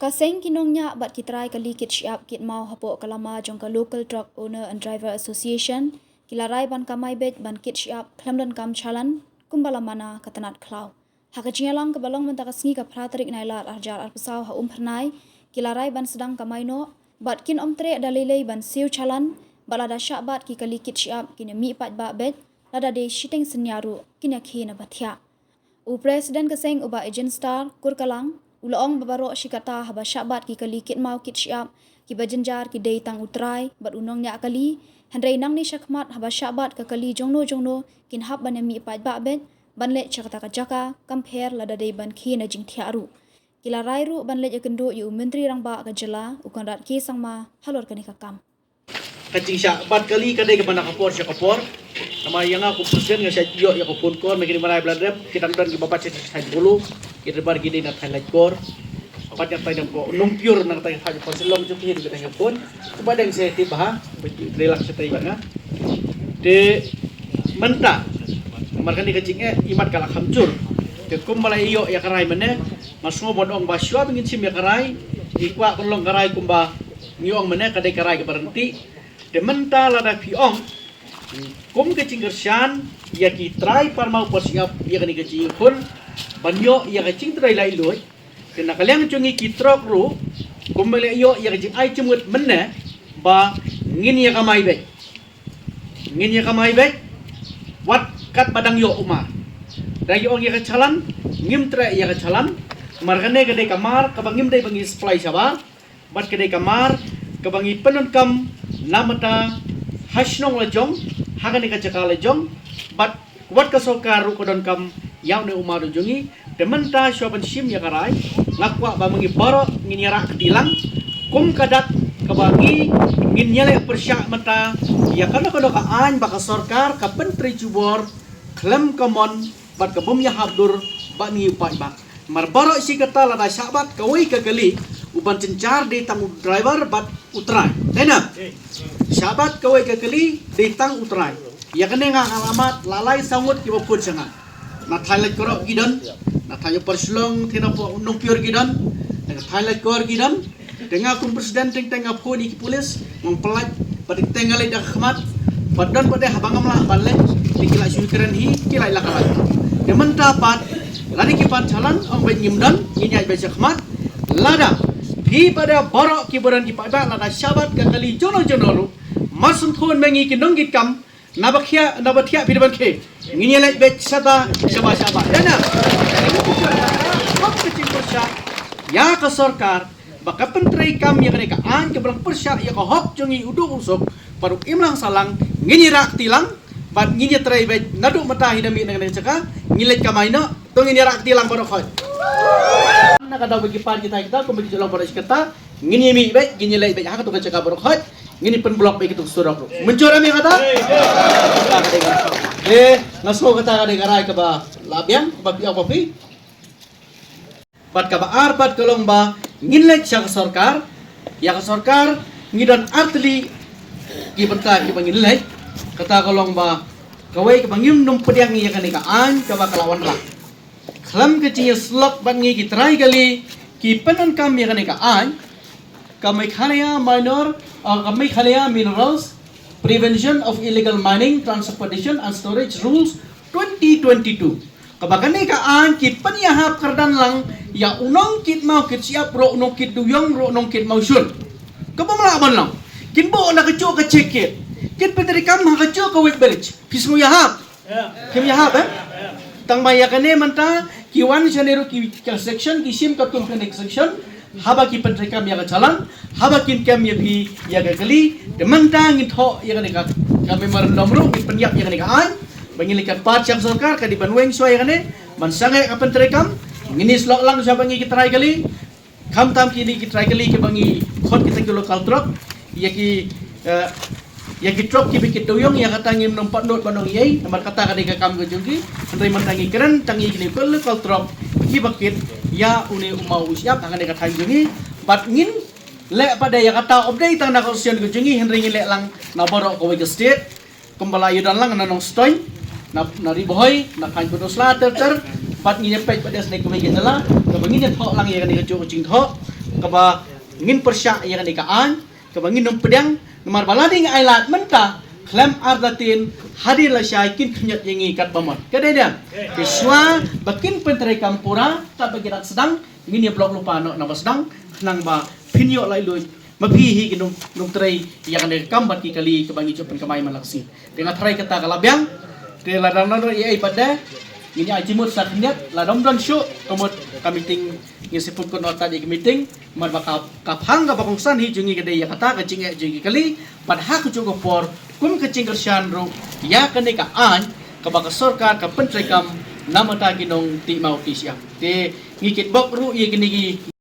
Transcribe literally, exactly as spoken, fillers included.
Seng ki nongñiah bad ki trai kali kit shyiap kit maw hapoh ka lama jong ka Local Truck Owner and Driver Association ki la rai ban kamai beit ban kit shyiap khlem donkam challan kumba la mana ka tnat khlaw. Ha ka jingïalang kaba long mynta ka sngi ka phra tarik Nailar arhajar arphew saw ha Umphyrnai, ki la rai ban sdang kamai noh bad kin ym treh da lei lei ban siew challan bad lada shah bat ki kali kit shyiap kin ïa mih paidbah beit, lada dei shiteng synñia ruh kin ïa khie na ba thiah. U President ka seng u Bah Ejin Star Kurkalang u la ong ba baroh shi katta haba shah bat ki kali kit maw kit shyiap kiba jynjar ki dei tang u trai bad u nongñiah kali, hynrei nangne shakhmat haba shah bat ka kali jongno jongno kin hap ban ïa mih paidbah beit ban leit sha kata ka jaka, kam pher lada dei ban khie na jingthiah ruh. Ki la rai ruh ban leit ïakynduh ïa u Myntri Rangbah ka jylla u Conrad K Sangma halor kane ka kam. Ka jingshah bat kali ka dei kaba na ka por sha ka por. Namar ïa nga kum president nga shah ïoh ïa ka phone call, mynta ki dei ba la rep, ki dang don kiba bat sha thaiñ Polo, ki dei ba ki dei na thaiñ Laitkor. Bad ïa thaiñ Nongpyur na ka thaiñ Polo, jong ki dei ka thaiñ Polo. Kumba dang sha tip bha, ba ki dei lak sha thaiñ ba nga. Te mynta, namar kane ka jingeh, i mat ka la kham jur. Te kumba la ïoh ïa ka rai mynne, nga sngew ban ong ba shuwa ba ngin shim ïa ka rai, ngi kwah ban long ka rai kumba ngi ong mynne ka dei ka rai kaba ryntih. Te mynta lada phi ong kum ka jingkyrshan ïa ki trai parmaw parshyiap ïa kane ka jingïakhun ban ïoh ïa ka jingtrei laitluid. Te na ka liang jong ngi ki trok ruh kumba la ïoh ïa ka jingai jingmut mynne ba ngin ïa kamai beit. Ngin ïa kamai beit wat katba dang ïoh u mar. Da ïoh ïa ka challan, ngim treh ïa ka challan. Mar kane ka dei ka mar kaba ngim dei ba ngi supply shabar. Bad ka dei ka mar kaba ngi pyndonkam na mynta ha shnong la jong, ha kane ka jaka la jong. Bad wat ka sorkar ruh ka donkam ïa une u mar u jong ngi. Te mynta shuwa ban shim ïa ka rai, nga kwah ba ma ngi baroh ngin ïarap kti lang kum ka dak kaba ngi ngin ïaleh pyrshah mynta ïa kano kano ka aiñ ba ka sorkar ka pyntrei jubor khlem ka mon bad ka bym ïahap dur bad ngi u paidbah. Mar baroh shi katta lada shah bat kawei ka kali, u ban jynjar dei tang u driver bad u trai. Dei na? Shah bat kawei ka kali dei tang u trai. Ïa kane nga nga la mad la lai saw ngut kiba phone sha nga. Na thaiñ Laitkor ki don, na thaiñ Upper Shillong, thina po Nongpyur ki don, na thaiñ Laitkor ki don. Te nga kum president teng teng nga phone ïa ki police, ngong pynlait, bad teng teng nga leit da ka khmat, bad don bad dei haba ngam lah ban leit, te ki la shu kren hi, ki la ïa la ka lait. Te mynta pat, lada ki pan challan, ong bad ngim don, ngin ïaid bad sha khmat, lada phi bad baroh kiba don ki paidbah, lada shah bat ka kali jono jono ruh, mar sngewthuh ma ngi ki nongkitkam, naba khia, naba thiah phi da ban khie. Ngin ïa leit beit shaba, shaba, shaba. Dei na? Kum ka jingpyrshah ïa ka sorkar ba ka pyntreikam ïa kane ka aiñ kaba long pyrshah ïa ka hok jong ngi u duk u suk, bad u imlang sahlang, ngin ïarap kti lang bad ngin ïatrei beit naduh mynta hi da mih na kane ka jaka, ngin leit kamai noh, to ngin ïarap kti lang baroh khoit. Na ka daw ba ki pan kita kita, kumba ki ju long baroh shi katta, ngin ïa mih beit, ngin ïa leit beit ha kato ka jaka baroh khoit, ngin ïa pynblock beit kato ka surok ruh. Mynjur em ïa kata? Eh, nga sngew kata ka dei ka rai kaba la biang, kaba phi ong ba phi. Bad kaba ar pat ka long ba ngin leit sha ka sorkar, ïa ka sorkar ngi don ar tylli ki bynta kiba ngin leit, kata ka long ba kawei kaba ngim nym pdiang ïa kane ka aiñ kaba ka la wanrah. Khlem ka jingïasyllok bad ngi ki trai kali ki pyndonkam ïa kane ka aiñ, ka Meghalaya Minor, uh, ka Meghalaya Minerals Prevention of Illegal Mining, Transportation and Storage Rules twenty twenty-two. Kaba kane ka aiñ ki pynïahap kyrdan lang ïa u nongkit maw kit shyiap ruh, u nongkit dewïong ruh, u nongkit mawshun. Kaba mlah ban long. Kin buh na kajuh ka check gate. Kin pyntreikam ha kajuh ka weighbridge. Phi sngew ïahap? Kim ïahap, eh? Tang ba ïa kane mynta ki wan shane ruh ki ka section, ki shim katkum kane ka section, haba ki pyntreikam ïa ka challan, haba kin kem ïa phi ïa ka kali, te mynta ngin thoh ïa kane ka, ka memorandum ruh, ngin pynïap ïa kane ka aiñ, ba ngin leit kyrpad sha ka sorkar, ka dei ban weng shuwa ïa kane, ban sangeh ka pyntreikam, ngin ïasyllok lang shuwa ba ngi ki trai kali, khamtam kine ki trai kali kiba ngi khot kita ki local truck, ïa ki, eh, ïa ki truck kiba kit dewïong, ïa kata ngim nym pat nud ban ong ei ei, namar kata ka dei ka kam ka jong ki, hynrei mynta ngi kren tang ïa kine ki local truck kiba kit ïa une u maw u shyiap ha kane ka thaiñ jong ngi, bad ngin leh pat de ïa kata ym dei tang na ka session ka jong ngi, hynrei ngin leh lang na baroh kawei ka state, kumba la ïa don lang na Nongstoiñ, na, na Ri Bhoi, na Paiñbunsla ter ter, bad ngin ïa peit pat de sha kawei ka jylla, kaba ngin ïa thoh lang ïa kane kajuh ka jingthoh, kaba ngin pyrshah ïa kane ka aiñ kaba ngin ym pdiang, namar ba lada ngi ai lad mynta khlem artatien hadien lashai kin khñiot ïa ngi katba mon. Ka dei dem? Te shuwa ba kin pyntreikam pura katba ki dang sdang, ngin ïa block lypa noh naba sdang, khnang ba phin ïoh laitluid ma phi hi ki nong, nongtrei ïa kane ka kam bad ki kali kaba ngi ju pynkamai man la ka sngi. Te nga tharai kata ka la biang. Te lada don ei ei pat de, ngin ïa ai jingmut sa khyndiat, lada ym don shuh ka mut ka meeting, ngin sa pynkut noh tad ïa ka meeting. Namar ba ka, ka phang kaba kongsan hi jong ngi ka dei ïa kata ka jingeh jong ki kali, bad ha kajuh ka por kum ka jingkyrshan ruh ïa kane ka aiñ kaba ka sorkar ka pyntreikam na bynta ki nongtih maw tih shyiap. Te ngi kitbok ruh ïa kine ki